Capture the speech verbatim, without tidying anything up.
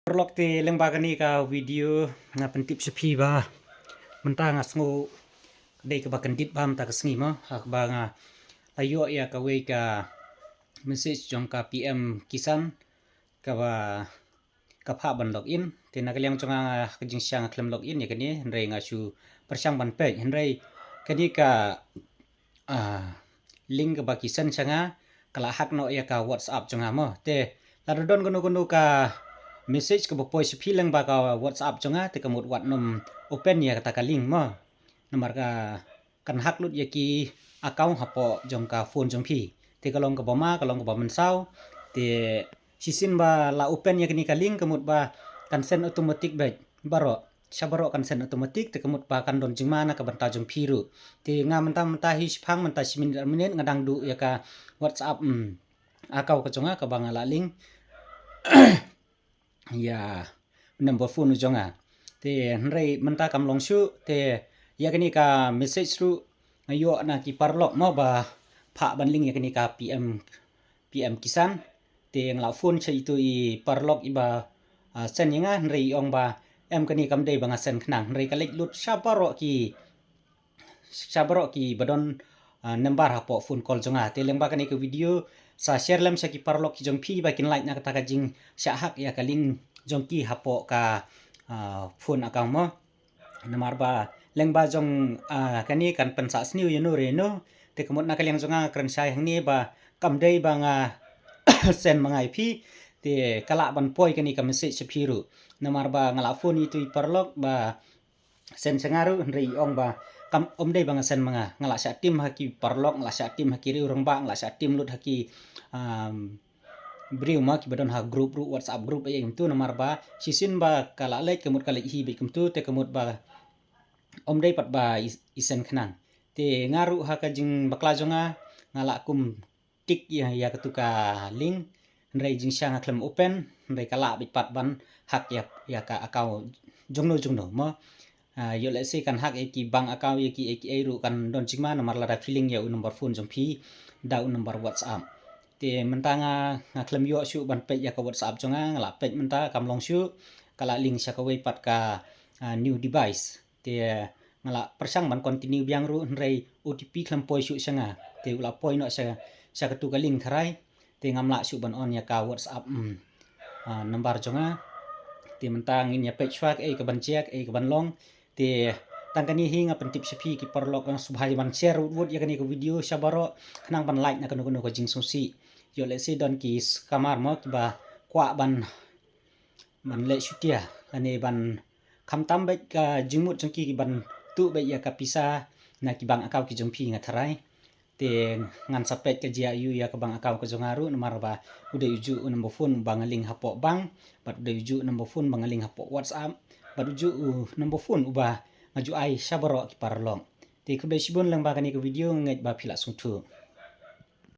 Paralok, te lyngba kane ka video nga pyntip sha phi ba mynta nga sngew dei kaba kyndit bha mynta ka sngi mo, ha kaba nga la ïoh ïa kawei ka message jong ka P M Kisan kaba ka phah ban log in. Te na ka liang jong nga, ka jingshisha nga khlem log in ïa kane, hynrei nga shu pyrshang ban peit, hynrei kane ka ah, link kaba ki send sha nga ka la hack noh ïa ka WhatsApp jong nga mo. Te lada don kano kano ka message kaba poi sha phi lyngba ka WhatsApp jong nga, te ka mut wat nym open ïa kata ka link mo, namar ka kan hack lut ïa ki account hapoh jong ka phone jong phi. Te ka long kaba ma, ka long kaba mynsaw. Te shisien ba la open ïa kane ka link, ka mut ba kan send automatic beit baroh, sha baroh kan send automatic, te ka mut ba kan don jingma na ka bynta jong phi ruh. Te nga mynta mynta hi shiphang mynta shi minit ar minit nga dang duh ïa ka WhatsApp, hmm, account ka jong nga kaba nga la link ïa number phone jong nga. Te hynrei mynta kam long shuh, te ïa kane ka message ruh nga ïoh na ki paralok mo ba phah ban link ïa kane ka P M, P M Kisan. Te nga la phone sha itu i paralok iba, ah, send ïa nga, hynrei i ong ba em, kane kam dei ba nga send khnang, hynrei ka leit lut sha baroh ki, sha baroh kiba don, ah, number hapoh phone call jong nga. Te lyngba kane ka video sa share lem sha ki paralok ki jong phi ba kin lait na kata ka jingshah hack ïa ka link jong ki hapoh ka, ah, phone account mo. Namar ba lyngba jong, ah, kane kan pynsah sniew ïano re ïano. Te ka mut na ka liang jong nga kren shai hangne ba kam dei ba nga send ma nga ïa phi. Te ka lah ban poi kane ka message sha phi ruh. Namar ba nga la phone itu i paralok ba send sha nga ruh, hynrei i ong ba kam, ym dei ba nga send ma nga. Nga la shah tim ha ki paralok, nga la shah tim ha ki riew rangbah, nga la shah tim lut ha ki, um, briew ma kiba don ha group ruh, WhatsApp group ïa kumtu, namar ba shisien ba ka la leit, ka mut ka leit hi beit kumtu, te ka mut ba ym dei pat ba i, i send khnang. Te nga ruh ha ka jingbakla jong nga, nga la kum tick ïa, ïa katu ka link, hynrei jingshisha nga khlem open, hynrei ka lah beit pat ban hack ïa, ïa ka account jongno jongno mo. Ah, ïoh lehse kan hack ïa ki bank account, ïa ki, ïa ki ei ruh kan don jingma, namar lada phi link ïa u number phone jong phi da u number WhatsApp. Te mynta nga, nga khlem ïoh shuh ban peit ïa ka WhatsApp jong nga, nga la peit mynta kam long shuh, ka la link sha kawei pat ka, ah, new device. Te nga la pyrshang ban continue biang ruh, hynrei O T P khlem poi shuh sha nga. Te u la poi noh sha, sha katu ka link tharai. Te ngam lah shuh ban on ïa ka WhatsApp, mm, ah, number jong nga. Te mynta ngin ïa peit shuwa kaei kaban jia, kaei kaban long. Te tang kane hi nga pyntip sha phi ki paralok, nga sngewbha ban share wut wut ïa kane ka video sha baroh, khnang ban lait na kano kano ka jingsngewsih. Ïoh lehse don ki scammer mo kiba kwah ban, ban leh shutia lane ban khamtam beit ka jingmut jong ki, ki ban tuh beit ïa ka pisa na ki bank account ki jong phi nga tharai. Te ngan sa peit ka jia ïa ka bank account ka jong nga ruh, namar ba u dei u juh u number phone uba nga link hapoh bank, bad u dei u juh u number phone ba nga link hapoh WhatsApp, bad u juh u number phone uba nga ju ai sha baroh ki paralok. Te khublei shibun lyngba kane ka video, nga ngeit ba phi la sngewthuh.